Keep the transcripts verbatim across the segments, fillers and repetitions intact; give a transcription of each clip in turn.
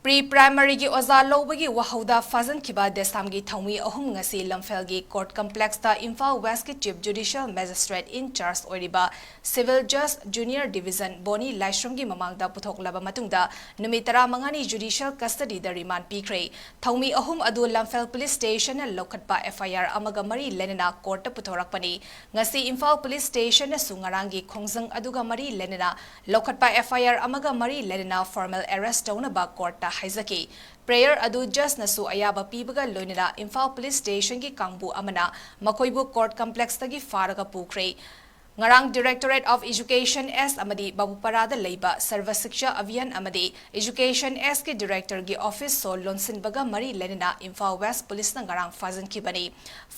Pre ꯄ꯭ꯔꯥꯏꯃꯔꯤꯒꯤ ꯑꯣꯖꯥ ꯂꯧꯕꯒꯤ ꯋꯥꯍꯧꯗ ꯐꯥꯖꯤꯟꯈꯤꯕ ꯗꯦꯁꯥꯝꯒꯤ ꯊꯧꯃꯤ ꯑꯍꯨꯝ ꯉꯁꯤ ꯂꯝꯐꯦꯜꯒꯤ ꯀꯣꯔꯠ ꯀꯝꯄ꯭ꯂꯦꯛꯁꯇ ꯏꯝꯐꯥꯜ ꯋꯦꯁꯀꯤ ꯆꯤꯐ ꯖꯨꯗꯤꯁꯤꯌꯦꯜ ꯃꯦꯖꯤꯁꯇ꯭ꯔꯦꯠ ꯏꯟ ꯆꯥꯔꯖ ꯑꯣꯏꯔꯤꯕ ꯁꯤꯚꯤꯜ ꯖꯖ ꯖꯨꯅꯤꯌꯔ ꯗꯤꯚꯤꯖꯟ ꯕꯣꯅꯤ ꯂꯥꯏꯁ꯭ꯔꯝꯒꯤ ꯃꯃꯥꯡꯗ ꯄꯨꯊꯣꯛꯂꯕ ꯃꯇꯨꯡꯗ ꯅꯨꯃꯤꯠ ꯇꯔꯥꯃꯉꯥꯅꯤ ꯖꯨꯗꯤꯁꯤꯌꯦꯜ ꯀꯁꯇꯗꯤꯗ ꯔꯤꯃꯥꯟ ꯄꯤꯈ꯭ꯔꯦ꯫ ꯊꯧꯃꯤ ꯑꯍꯨꯝ ꯑꯗꯨ ꯂꯝꯐꯦꯜ ꯄꯨꯂꯤꯁ ꯁ꯭ꯇꯦꯁꯟꯅ ꯂꯧꯈꯠꯄ ꯑꯦꯐ ꯑꯥꯏ ꯑꯥꯔ ꯑꯃꯒ ꯃꯔꯤ ꯂꯩꯅꯅ ꯀꯣꯔꯠꯇ ꯄꯨꯊꯣꯔꯛꯄꯅꯤ꯫ ꯉꯁꯤ ꯏꯝꯐꯥꯜ ꯄꯨꯂꯤꯁ ꯁ꯭ꯇꯦꯁꯟꯅꯁꯨ ꯉꯔꯥꯡꯒꯤ ꯈꯣꯡꯖꯪ ꯑꯗꯨꯒ ꯃꯔꯤ ꯂꯩꯅꯅ ꯂꯧꯈꯠꯄ ꯑꯦꯐ ꯑꯥꯏ ꯑꯥꯔ ꯑꯃꯒ ꯃꯔꯤ ꯂꯩꯅꯅ ꯐꯣꯔꯃꯦꯜ ꯑꯦꯔꯦꯁ ꯇꯧꯅꯕ ꯀꯣꯔꯠꯇ ꯍꯥꯏꯖꯈꯤ꯫ ꯄ꯭ꯔꯦꯌꯔ ꯑꯗꯨ ꯖꯖꯅꯁꯨ ꯑꯌꯥꯕ ꯄꯤꯕꯒ ꯂꯣꯏꯅꯅ ꯏꯝꯐꯥꯜ ꯄꯨꯂꯤꯁ ꯁ꯭ꯇꯦꯁꯟꯒꯤ ꯀꯥꯡꯕꯨ ꯑꯃꯅ ꯃꯈꯣꯏꯕꯨ ꯀꯣꯔꯠ ꯀꯝꯄ꯭ꯂꯦꯛꯁꯇꯒꯤ ꯐꯥꯔꯒ ꯄꯨꯈ꯭ꯔꯦ꯫ ꯉꯔꯥꯡ ꯗꯤꯔꯦꯛꯇꯣꯔꯦꯠ ꯑꯣꯐ ꯏꯖꯨꯀꯦꯁꯟ ꯑꯦꯁ ꯑꯃꯗꯤ ꯕꯥꯕꯨꯄꯥꯔꯥꯗ ꯂꯩꯕ ꯁꯔꯚ ꯁꯤꯛꯁꯥ ꯑꯚꯤꯌꯥꯟ ꯑꯃꯗꯤ ꯏꯖꯨꯀꯦꯁꯟ ꯑꯦꯁꯀꯤ ꯗꯤꯔꯦꯛꯇꯔꯒꯤ ꯑꯣꯐꯤꯁ ꯁꯣ ꯂꯣꯟꯁꯤꯟꯕꯒ ꯃꯔꯤ ꯂꯩꯅꯅ ꯏꯝꯐꯥꯜ ꯋꯦꯁ ꯄꯨꯂꯤꯁꯅ ꯉꯔꯥꯡ ꯐꯥꯖꯤꯟꯈꯤꯕꯅꯤ꯫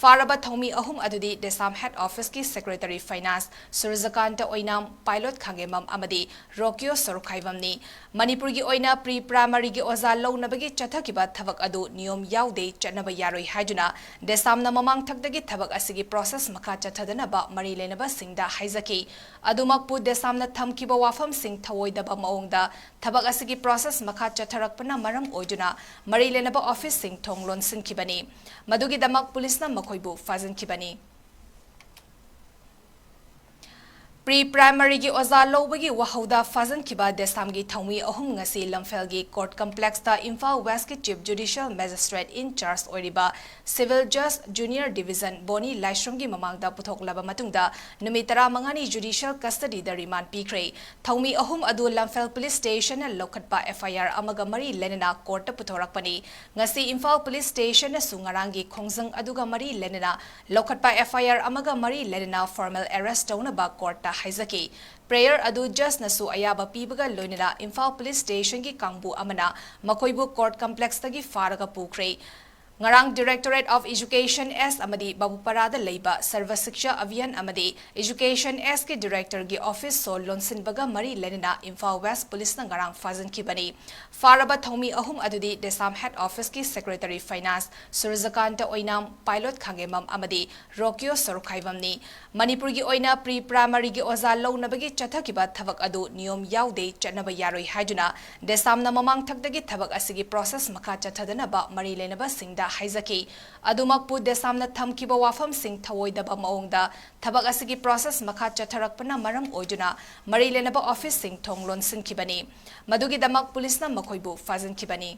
ꯐꯥꯔꯕ ꯊꯧꯃꯤ ꯑꯍꯨꯝ ꯑꯗꯨꯗꯤ ꯗꯦꯁꯥꯝ ꯍꯦꯗ ꯑꯣꯐꯤꯁꯀꯤ ꯁꯦꯀ꯭ꯔꯦꯇꯔꯤ ꯐꯥꯏꯅꯥꯟꯁ ꯁꯨꯔꯖꯀꯥꯟꯇ ꯑꯣꯏꯅꯥꯝ, ꯄꯥꯏꯂꯣꯠ ꯈꯥꯡꯉꯦꯝꯕꯝ ꯑꯃꯗꯤ ꯔꯣꯀꯤꯌꯣ ꯁꯣꯔꯣꯛꯈꯥꯏꯕꯝꯅꯤ꯫ ꯃꯅꯤꯄꯨꯔꯒꯤ ꯑꯣꯏꯅ ꯄ꯭ꯔꯤ ꯄ꯭ꯔꯥꯏꯃꯔꯤꯒꯤ ꯑꯣꯖꯥ ꯂꯧꯅꯕꯒꯤ ꯆꯠꯊꯈꯤꯕ ꯊꯕꯛ ꯑꯗꯨ ꯅꯤꯌꯣꯝ ꯌꯥꯎꯗꯦ, ꯆꯠꯅꯕ ꯌꯥꯔꯣꯏ ꯍꯥꯏꯗꯨꯅ ꯗꯦꯁꯥꯝꯅ ꯃꯃꯥꯡꯊꯛꯇꯒꯤ ꯊꯕꯛ ꯑꯁꯤꯒꯤ ꯄ꯭ꯔꯣꯁꯦꯁ ꯃꯈꯥ ꯆꯠꯊꯗꯅꯕ ꯃꯔꯤ ꯂꯩꯅꯕꯁꯤꯡꯗ ꯍꯥꯏꯖꯈꯤ꯫ ꯑꯗꯨꯃꯛꯄꯨ ꯗꯦꯁꯥꯝꯅ ꯊꯝꯈꯤꯕ ꯋꯥꯐꯝꯁꯤꯡ ꯊꯧꯑꯣꯏꯗꯕ ꯃꯑꯣꯡꯗ ꯊꯕꯛ ꯑꯁꯤꯒꯤ ꯄ꯭ꯔꯣꯁꯦꯁ ꯃꯈꯥ ꯆꯠꯊꯔꯛꯄꯅ ꯃꯔꯝ ꯑꯣꯏꯗꯨꯅ ꯃꯔꯤ ꯂꯩꯅꯕ ꯑꯣꯐꯤꯁꯁꯤꯡ ꯊꯣꯡ ꯂꯣꯟꯁꯤꯟꯈꯤꯕꯅꯤ꯫ ꯃꯗꯨꯒꯤꯗꯃꯛ ꯄꯨꯂꯤꯁꯅ ꯃꯈꯣꯏꯕꯨ ꯐꯥꯖꯤꯟꯈꯤꯕꯅꯤ꯫ ꯄ꯭ꯔꯤ ꯄ꯭ꯔꯥꯏꯃꯔꯤꯒꯤ ꯑꯣꯖꯥ ꯂꯧꯕꯒꯤ ꯋꯥꯍꯧꯗ ꯐꯥꯖꯤꯟꯈꯤꯕ ꯗꯦꯁꯥꯝꯒꯤ ꯊꯧꯃꯤ ꯑꯍꯨꯝ ꯉꯁꯤ ꯂꯝꯐꯦꯜꯒꯤ ꯀꯣꯔꯠ ꯀꯝꯄ꯭ꯂꯦꯛꯁꯇ ꯏꯝꯐꯥꯜ ꯋꯦꯁꯀꯤ ꯆꯤꯐ ꯖꯨꯗꯤꯁꯤꯌꯦꯜ ꯃꯦꯖꯤꯁꯇ꯭ꯔꯦꯠ ꯏꯟ ꯆꯥꯔꯖ ꯑꯣꯏꯔꯤꯕ ꯁꯤꯚꯤꯜ ꯖꯖ ꯖꯨꯅꯤꯌꯔ ꯗꯤꯚꯤꯖꯟ ꯕꯣꯅꯤ ꯂꯥꯏꯁ꯭ꯔꯝꯒꯤ ꯃꯃꯥꯡꯗ ꯄꯨꯊꯣꯛꯂꯕ ꯃꯇꯨꯡꯗ ꯅꯨꯃꯤꯠ ꯇꯔꯥꯃꯉꯥꯅꯤ ꯖꯨꯗꯤꯁꯤꯌꯦꯜ ꯀꯁꯇꯗꯤꯗ ꯔꯤꯃꯥꯟ ꯄꯤꯈ꯭ꯔꯦ꯫ ꯊꯧꯃꯤ ꯑꯍꯨꯝ ꯑꯗꯨ ꯂꯝꯐꯦꯜ ꯄꯨꯂꯤꯁ ꯁ꯭ꯇꯦꯁꯟꯅ ꯂꯧꯈꯠꯄ ꯑꯦꯐ ꯑꯥꯏ ꯑꯥꯔ ꯑꯃꯒ ꯃꯔꯤ ꯂꯩꯅꯅ ꯀꯣꯔꯠꯇ ꯄꯨꯊꯣꯔꯛꯄꯅꯤ꯫ ꯉꯁꯤ ꯏꯝꯐꯥꯜ ꯄꯨꯂꯤꯁ ꯁ꯭ꯇꯦꯁꯟꯅꯁꯨ ꯉꯔꯥꯡꯒꯤ ꯈꯣꯡꯖꯪ ꯑꯗꯨꯒ ꯃꯔꯤ ꯂꯩꯅꯅ ꯂꯧꯈꯠꯄ ꯑꯦꯐ ꯑꯥꯏ ꯑꯥꯔ ꯑꯃꯒ ꯃꯔꯤ ꯂꯩꯅꯅ ꯐꯣꯔꯃꯦꯜ ꯑꯦꯔꯦꯁ ꯇꯧꯅꯕ ꯀꯣꯔꯠꯇ ꯍꯥꯏꯖꯈꯤ꯫ ꯄ꯭ꯔꯦꯌꯔ ꯑꯗꯨ ꯖꯖꯅꯁꯨ ꯑꯌꯥꯕ ꯄꯤꯕꯒ ꯂꯣꯏꯅꯅ ꯏꯝꯐꯥꯜ ꯄꯨꯂꯤꯁ ꯁ꯭ꯇꯦꯁꯟꯒꯤ ꯀꯥꯡꯕꯨ ꯑꯃꯅ ꯃꯈꯣꯏꯕꯨ ꯀꯣꯔꯠ ꯀꯝꯄ꯭ꯂꯦꯛꯁꯇꯒꯤ ꯐꯥꯔꯒ ꯄꯨꯈ꯭ꯔꯦ꯫ ꯉꯔꯥꯡ Directorate of Education S ꯑꯃꯗꯤ ꯕꯥꯕꯨꯄꯥꯔꯥꯗ ꯂꯩꯕ ꯁꯔꯕ ꯁꯤꯛꯁꯥ ꯑꯚꯤꯌꯥꯟ ꯑꯃꯗꯤ Education S ꯀꯤ Director ꯒꯤ office ꯁꯣ ꯂꯣꯟꯁꯤꯟꯕꯒ ꯃꯔꯤ ꯂꯩꯅꯅ ꯏꯝꯐꯥꯜ West Police ꯅ ꯉꯔꯥꯡ ꯐꯥꯖꯤꯟꯈꯤꯕꯅꯤ꯫ ꯐꯥꯔꯕ ꯊꯧꯃꯤ ꯑꯍꯨꯝ ꯑꯗꯨꯗꯤ DESAM Head Office ꯀꯤ Secretary Finance ꯁꯨꯔꯖꯀꯥꯟꯇ ꯑꯣꯏꯅꯥꯝ, Pilot ꯈꯥꯡꯉꯦꯝꯕꯝ ꯑꯃꯗꯤ ꯔꯣꯀꯤꯌꯣ ꯁꯣꯔꯣꯛꯈꯥꯏꯕꯝꯅꯤ꯫ ꯃꯅꯤꯄꯨꯔꯒꯤ ꯑꯣꯏꯅ pre primary ꯒꯤ ꯑꯣꯖꯥ ꯂꯧꯅꯕꯒꯤ ꯆꯠꯊꯈꯤꯕ ꯊꯕꯛ ꯑꯗꯨ ꯅꯤꯌꯣꯝ ꯌꯥꯎꯗꯦ, ꯆꯠꯅꯕ ꯌꯥꯔꯣꯏ ꯍꯥꯏꯗꯨꯅ DESAM ꯅ ꯃꯃꯥꯡꯊꯛꯇꯒꯤ ꯊꯕꯛ ꯑꯁꯤꯒꯤ process ꯃꯈꯥ ꯆꯠꯊꯗꯅꯕ ꯃꯔꯤ ꯂꯩꯅꯕꯁꯤꯡꯗ ꯍꯥꯏꯖꯈꯤ꯫ ꯑꯗꯨꯃꯛꯄꯨ DESAM ꯅ ꯊꯝꯈꯤꯕ ꯋꯥꯐꯝꯁꯤꯡ ꯊꯧꯑꯣꯏꯗꯕ ꯃꯑꯣꯡꯗ ꯊꯕꯛ ꯑꯁꯤꯒꯤ process ꯃꯈꯥ ꯆꯠꯊꯔꯛꯄꯅ ꯃꯔꯝ ꯑꯣꯏꯗꯨꯅ ꯃꯔꯤ ꯂꯩꯅꯕ office ꯁꯤꯡ ꯊꯣꯡ ꯂꯣꯟꯁꯤꯟꯈꯤꯕꯅꯤ꯫ ꯃꯗꯨꯒꯤꯗꯃꯛ police ꯅ ꯃꯈꯣꯏꯕꯨ ꯐꯥꯖꯤꯟꯈꯤꯕꯅꯤ꯫